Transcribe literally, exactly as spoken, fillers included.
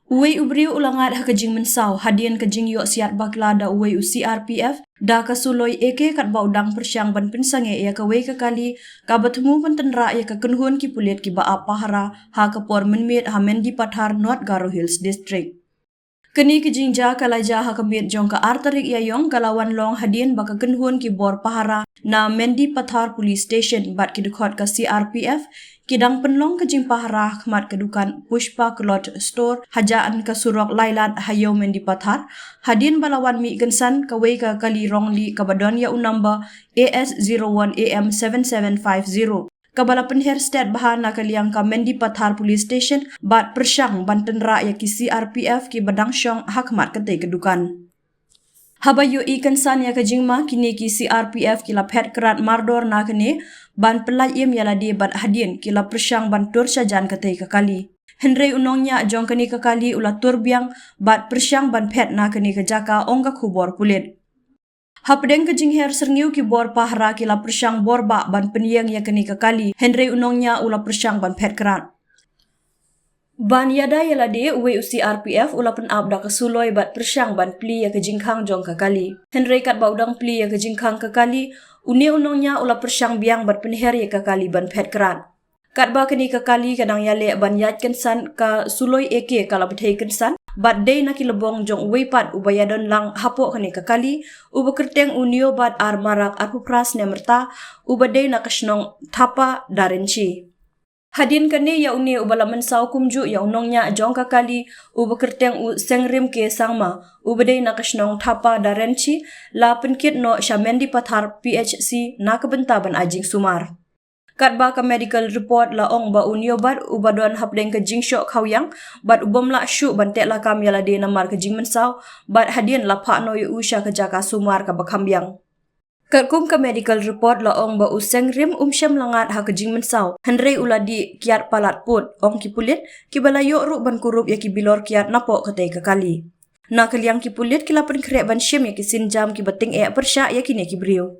Uwei u briew u la ngat ha ka jingmynsaw hadien ka jingïoh siat bakla da uwei u C R P F da ka suloi A K katba u dang pyrshang ban pynsangeh ïa kawei ka kali kaba thmu ban tynrah ïa ka kynhun ki pulit kiba ap pahara ha ka por mynmiet ha Mendipathar, North Garo Hills District. Kane ka jingjia ka la jia ha ka miet jong ka ar tarik Ïaïong, ka la wan long hadien ba ka kynhun ki bor pahara na Mendipathar Police Station bad ki dkhot ka C R P F ki dang pynlong ka jingpahara ha khmat ka dukan Pushpa Cloth Store hajrong ka surok Laitlad ha Ïew Mendipathar, hadien ba la wan mih kynsan kawei ka kali rong lieh kaba don ïa u number A S zero one A M seven seven five zero, kaba la pynher stet bha na ka liang ka Mendipathar Police Station bad pyrshang ban tynrah ïa ki C R P F kiba dang shong ha khmat katei ka dukan. Haba ïohi kynsan ïa ka jingma, kine ki C R P F ki la phet krad mardor na kane ban pyllait im ïa lade bad hadien ki la pyrshang ban tur shajan katei ka kali. Hynrei u nongñiah jong kane ka kali u la tur biang bad pyrshang ban phet na kane ka jaka, ong ka khubor pulit. Hapdeng ka jingher syrngiew, ki bor pahara ki la pyrshang bor bah ban pynïeng ïa kane ka kali, hynrei u nongñiah u la pyrshang ban phet krad. Ban ïada ïa lade, uwei u C R P F u la pynap da ka suloi bad pyrshang ban plie ïa ka jingkhang jong ka kali. Hynrei katba u dang plie ïa ka jingkhang ka kali, une u nongñiah u la pyrshang biang ban pynher ïa ka kali ban phet krad. Katba kane ka kali ka dang ïaleh ban ïaid kynsan, ka suloi A K ka la bthei kynsan bad dei na ki lbong jong uwei pat uba ïadon lang hapoh kane ka kali, uba kyrteng u Neobat R Marak, arphew phra snem rta, uba dei na ka shnong Thapa, Darenchi. Hadien kane, ïa une uba la mynsaw kumjuh ïa u nongñiah jong ka kali, uba kyrteng u Sengrim K Sangma, uba dei na ka shnong Thapa, Darenchi, la pynkit noh sha Mendipathar P H C na ka bynta ban ai jingsumar. Katba ka medical report la ong ba u Neobat uba don hapdeng ka jingshoh khawiang bad u bym lah shuh ban teh lakam ïa lade namar ka jingmynsaw, bad hadien la phah noh ïa u sha ka jaka sumar kaba kham biang. Katkum ka medical report la ong ba u Sengrim um shym la ngat ha ka jingmynsaw, hynrei u la dih kiad palat pud, ong ki pulit, kiba la ïoh ruh ban kurup ïa ki bilor kiad napoh katei ka kali. Na ka liang ki pulit, ki la pynkhreh ban shim ïa ki sienjam kiba tyngeh pyrshah ïa kine ki briew.